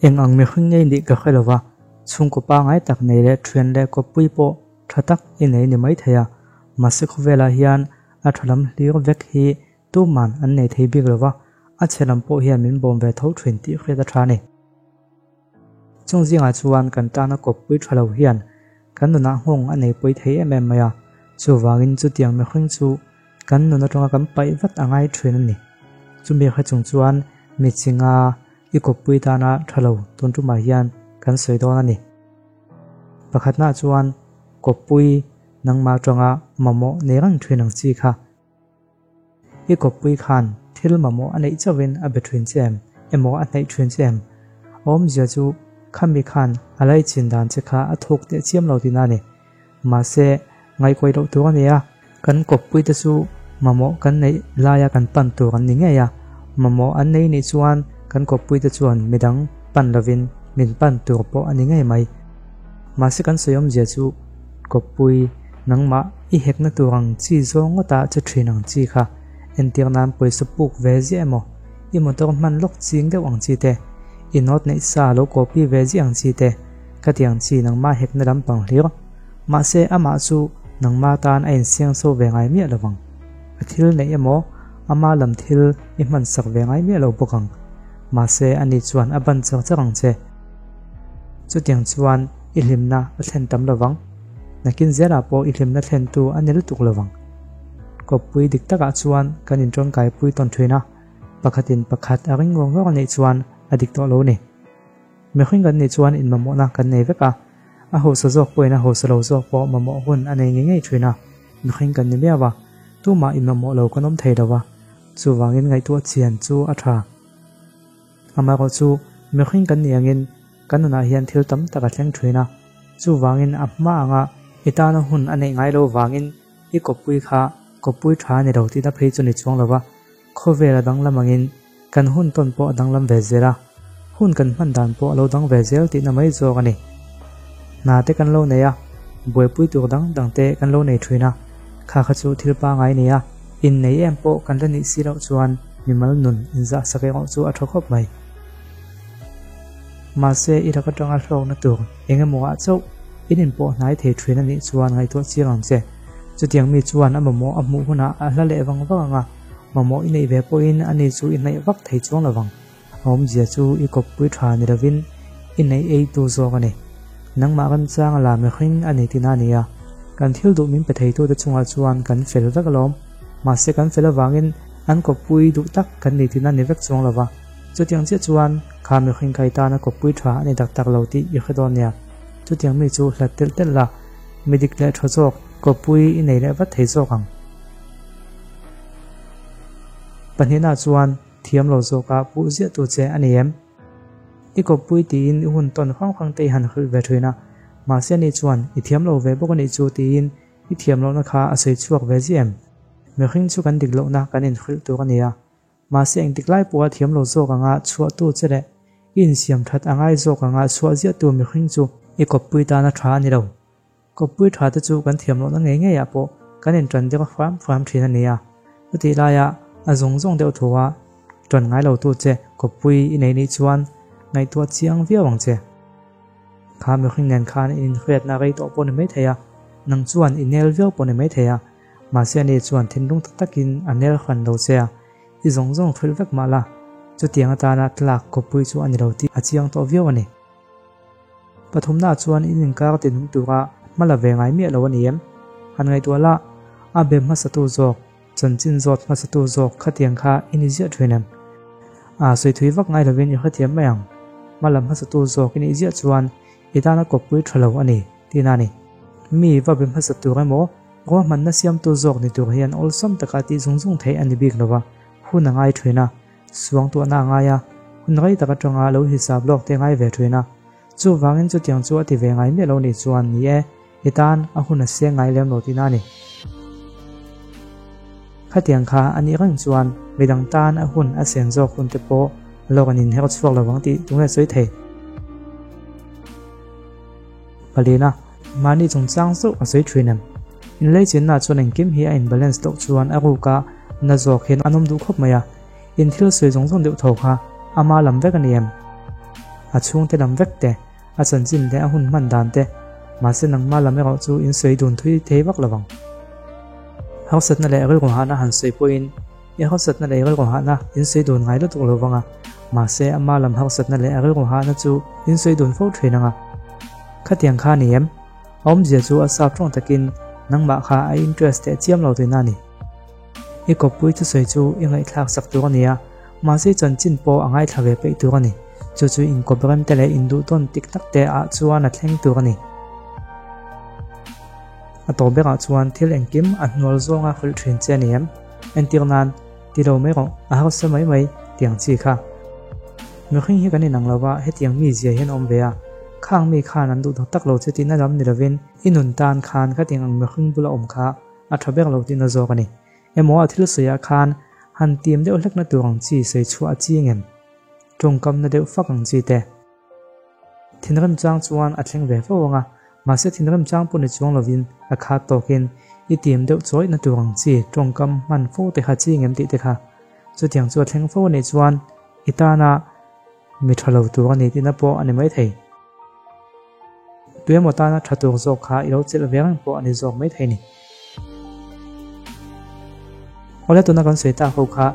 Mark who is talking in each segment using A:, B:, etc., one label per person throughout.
A: Eng ang mihring ngei nih ka hre lo va, chhungkaw pangai tak nei leh thian leh kawppui pawh tha tak i nei ni maithei a, mahse khawvelah hian a tha lam hlir vek hi tuman an nei thei bik lo va, a chhe lam pawh hian min bawm ve tho thin tih hriat a tha a ni. Chung zingah chuan kan tana kawppui tha lo hian kan nunah nghawng a nei pawi thei em em mai a, chuvangin chutiang mihring chu kan nun atanga kan paih vat a ngai thin a ni. Chumi hre chung chuan mi chinga i kawppui tana tha lo tun tumah hian kan sawi dawn a ni. Pakhatnaah chuan kawppui nangmah atanga mamawh nei reng thin ang chi kha. I kawppui khan thil mamawh a neih chauhin a be thin che em? Emaw a hnaih thin che em? A awmzia chu khami khan a laichin dan che kha a thuk teh chiam lo tihna a ni. Mahse, ngaihkuai loh tur a ni a, kan kawppui te chu mamawh kan neih laia kan pan tur an ni ngei a, mamawh an nei nih chuan kan kawppui te chuan midang pan lovin min pan tur pawh a ni ngei mai. Mahse kan sawi awmzia chu kawppui nangmah i hekna tur ang chi zawng ngawta che thin ang chi kha entir nan pawisa puk ve ziah emaw, i motor hman lawk ching deuh ang chi te, i note neih sa lo copy ve ziah ang chi te, Khatiang chi nangmah hekna lampang hlir. Mahse, amah chu nangmah tan a insiang so ve ngai miah lo vang. A thil neih emaw, ama lam thil i hmansak ve ngai miah lo bawk ang. Mahse, ani chuan a ban char char ang che. Chutiang chuan i hlimna a thlen tam lo vang. Nakin zelah pawh i hlimna thlentu a ni lutuk lo vang. Kawppui dik takah chuan kan intawngkaipui tawn thin a, pakhatin pakhat a ring ngawr ngawr a nih chuan a dik tawh lo ni. Mihring kan nih chuan inmamawhna kan nei vek a, a hausa zawk pawhin a hausa lo zawk pawh mamawh hun a nei ngei ngei thin a, mihring kan ni miau a, tumah inmamawh lo kan awm thei lo a, chuvangin ngaihtuah chian chu a tha. Amaherawh chu mihring kan nih angin kan nunah hian thil tam tak a thleng thin a, chuvangin a hma anga i tana hun a neih ngai lo vangin i kawppui kha kawppui tha a ni lo tihna phei chu ni chuang lo va, khawvel a danglam angin Kan hun tawn pawh a danglam ve zel a, hun kan hman dan pawh a lo dang ve zel tihna mai zawk a ni. Hna te kan lo nei a, buaipui tur dang dang te kan lo nei thin a, kha kha chu thil pangai a ni a, innei em pawh kan la nih si loh chuan mimal nun inzah sak erawh chu a tha khawp mai. Mahse, i lak atanga hlawkna tur eng emaw ah chauh in inpawh hnai thei thin a nih chuan ngaihtuah chiang ang che. Chutiang mi chuan a mamawh a hmuh hunah a hla leh vang vang ang a, Mamawh i neih ve pawhin ani chu i hnaih vak thei chuang lovang. A awmzia chu i kawppui tha ni lovin i neih ei tu zawk a ni. Nangmah remchang a la mihring a ni tihna a ni a. Kan thil duh min pe theitute chungah chuan kan fel vek alawm. Mahse kan fel avangin an kawppui duh tak kan ni tihna ni vek chuang lova. Chutiang chiah chuan kha mihring kai tana kawppui tha a ni tak tak lo tih i hre dawn nia. Chutiang mi chu hlat telh telh la, mi dik leh tha zawk kawppui i nei leh vat thei zawk ang. Pahnihna chuan thiam lo zawkah puh ziah tu che a ni em? I kawppui tiin i hun tawn hrang hrang te i han hrilh ve thin a, mahse ani chuan i thiam lo ve bawk a nih chu tiin i thiam lohna kha a sawi chhuak ve ziah em? Mihring chu kan dik lohna kan inhrilh tur a ni a, mahse engtik lai pawha thiam lo zawk anga chhuah tu che leh i insiam that a ngai zawk anga chhuah ziah tu mihring chu i kawppui tana tha a ni lo. Kawppui tha te chu kan thiam lohna ngei ngeiah pawh kan inṭan deuh hram hram thin a ni a. Chutih laia a zawng zawng deuh thu a ṭan ngai lo tu che kawppui i nei nih chuan ngaihtuah chiang viau ang che. Kha mihring nen khan in inhriatna rei tawh pawh ni maithei a, nang chuan i nel viau pawh ni maithei a, mahse ani chuan thinlung tak takin a nel hran lo che a, i zawng zawng hrilh vek mah la, chutiang atana tlak kawppui chu a ni lo tih a chiang tawh viau a ni. Pathumna chuan in inkar ti nung tura hma la ve ngai miah lo a ni em? Han ngaihtuah la, a be hmasatu zawk, chanchin zawt hmasatu zawk khatiang kha i ni ziah thin em? A sawi thui vak ngai lovin i hrethiam mai ang. Hma la hmasatu zawk i nih ziah chuan i tana kawppui tha lo a ni tihna a ni. Mi va be hmasa tur emaw, ruahmanna siamtu zawk ni tur hian awlsam taka tih zung zung theih a ni bik lova, hun a ngai thin a. Suangtuahna a ngai a, hun rei tak atanga lo hisap lawk te ngai ve thin a. Chuvangin chutiang chu a ti ve ngai miah lo nih chuan ni e, i tan a hun a siang ngai lem lo tihna a ni. Khatiang kha a nih reng chuan midang tan a hun a sen zawk hun te pawh lawk an inher chhuak lo vang tih tunge sawi thei. Palina, mahni chungchang zauh a sawi thin em? Inleichinna chuan engkim hi a in-balance loh chuan a ruka na zawk hian an awm duh khawp mai a. In thil sawi zawng zawng deuh tho kha ama lam vek a ni em? A chhungte lam vek te, a chanchin leh a hun hman dan te, mahse nangmah lam erawh chu in sawi dun thui thei vak lo ang. Harsatna leh rilru hahna han sawi pawhin i harsatna leh i rilru hahna in sawi dun ngai lutuk lo vang a, mahse ama lam harsatna leh a rilru hahna chu in sawi dun fo thin ang a. Khatiang kha a ni em? A awmzia chu a sap tawng takin nangmah kha a interest teh chiam lo tihna a ni. I kawppui thusawi chu i ngaihthlak sak tur a ni a, mahse chanchin pawh a ngaithla ve peih tur a ni. Chu chu inkawp rem te leh induh tawn tik tak te ah chuan a thleng tur a ni. A tawp berah chuan thil engkim a hnual zawnga hrilh thin che a ni em? Entir nan, ti lo mai rawh, a harsa mai mai tiang chi kha. Mihring hi kan inang lo va, hetiang mi zia hian a awm ve a, khang mi khan an duh tak tak lo che tihna lam ni lovin i nun tan khan khatiang ang mihring bula awm kha a tha ber lo tihna zawk a ni. Emaw a thil sawiah khan han tim deuh hlekna tur ang chi sawi chhuah a ching em? Tawngkamna deuh fak ang chi te. Thinrim chang chuan a thleng ve fo ang a, mahse thinrim chang pawh ni chuang lovin a khat tawkin i tim deuh chawihna tur ang chi tawngkam hman fo te kha ching em tih te kha. Chutiang chu a thleng fo a nih chuan i tana mi tha lo tur a ni tihna pawh a ni maithei. Tuemaw tana tha tur zawk kha i lo chelh ve reng pawh a ni zawk maithei ni. Awle tuna kan sawi tak ho kha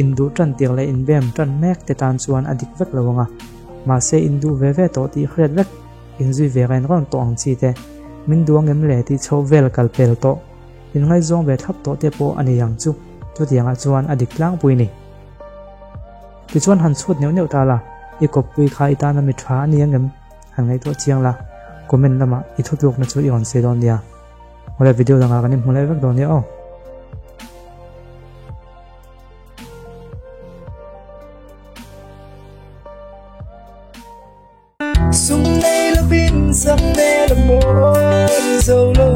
A: induh tan tir leh inbem tan mek te tan chuan a dik vek lo ang a, mahse induh ve ve tawh tih hriat vek, inzui ve ren rawn tawh ang chi te, min duh angem le tih chhoh vel kal pel tawh, inngaihzawng ve thlap tawh te pawh a ni ang chu, chutiangah chuan a dik tlangpui ni. Tichuan han chhut neuh neuh ta la, i kawppui kha i tana mi tha a ni angem? Han ngaihtuah chiang la, comment lamah i thutlukna chu i rawn sawi dawn nia. Awle video dangah kan inhmu leh vek dawn nia aw.
B: Sum nei lovin sak hmel a mawi zo lo,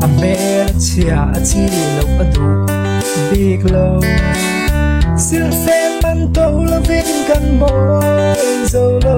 B: a hmel a chhia a chi loh a duh bik lo. Silhfen man to lovin kan mawi zo lo.